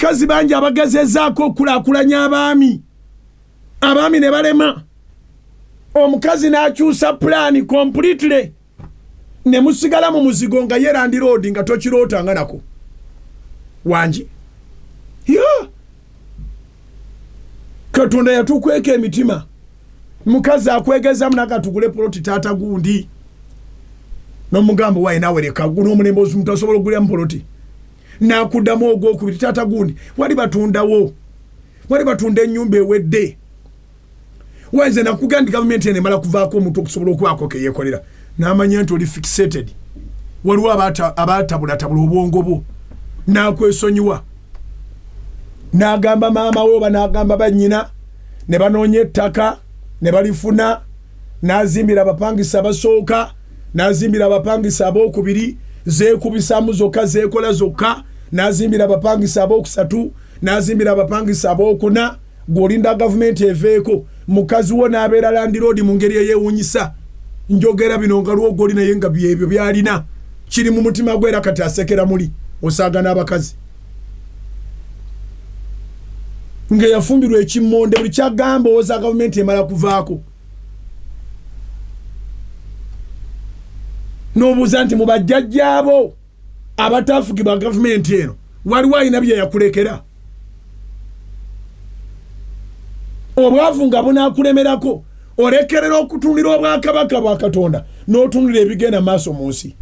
Abakazi bangi abagezezaako okukulaakulanya abaami, abaami ne balema. Omukazi n'akyusa pulaani completely ne musigala mu muzigo nga ye landiroodi nga tokirootanga nako. Wangi ya Katonda yatukweka emitima. Mukazi akwegezamu naga tugule poloti taata gundi, nomugamba wayi nawe leka guno omulembe omuntu asobola okuguliramu poloti. Nakuddamu ogwokubiri, taata gundi wali batundawo, wali batunda ennyumba ewedde. Wenze nakuga nti gavumenti eno emala kuvaako omuntu okusobola okubaako keyekolera, namanya nti oli fixated. Waliwo abatabulatabula obwongo bwo, nakwesonyiwa, n'agamba maama we oba n'agamba bannyina, ne banoonya ettaka ne balifuna, n'azimbira abapangisa abasooka, n'azimbira abapangisa abookubiri, zeekubisaamu zokka, zeekola zokka, n'azimbira abapangisa abookusatu, n'azimbira abapangisa abookuna. Gw'olinda gavumenti eveeko, mukazi wo n'abeera landiroodi mu ngeri eyeewuunyisa. Njogera bino nga lwogoli, naye nga byebyo by'alina kiri mu mutima gwe, era kati asekera muli osaaga n'abakazi nga yafumbirwa ekimmonde. Buli kyagamba owoza gavumenti emala kuvaako, n'obuuza nti mu bajjajjaabo abataafugibwa gavumenti eno waliwo alina bye yakulekera? Obwavu nga bunaakulemerako, olekerera okutunulira obwakabaka bwa Katonda n'otunulira ebigenda maaso mu nsi.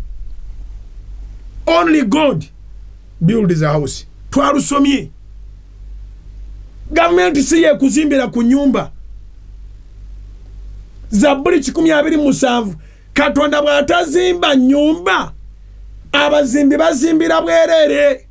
Only God builds a house. Twalusomye. Gavumenti si yekuzimbira ku nyumba. Zabbuli 127, Katonda bw'atazimba nyumba, abazimbi bazimbira bwereere.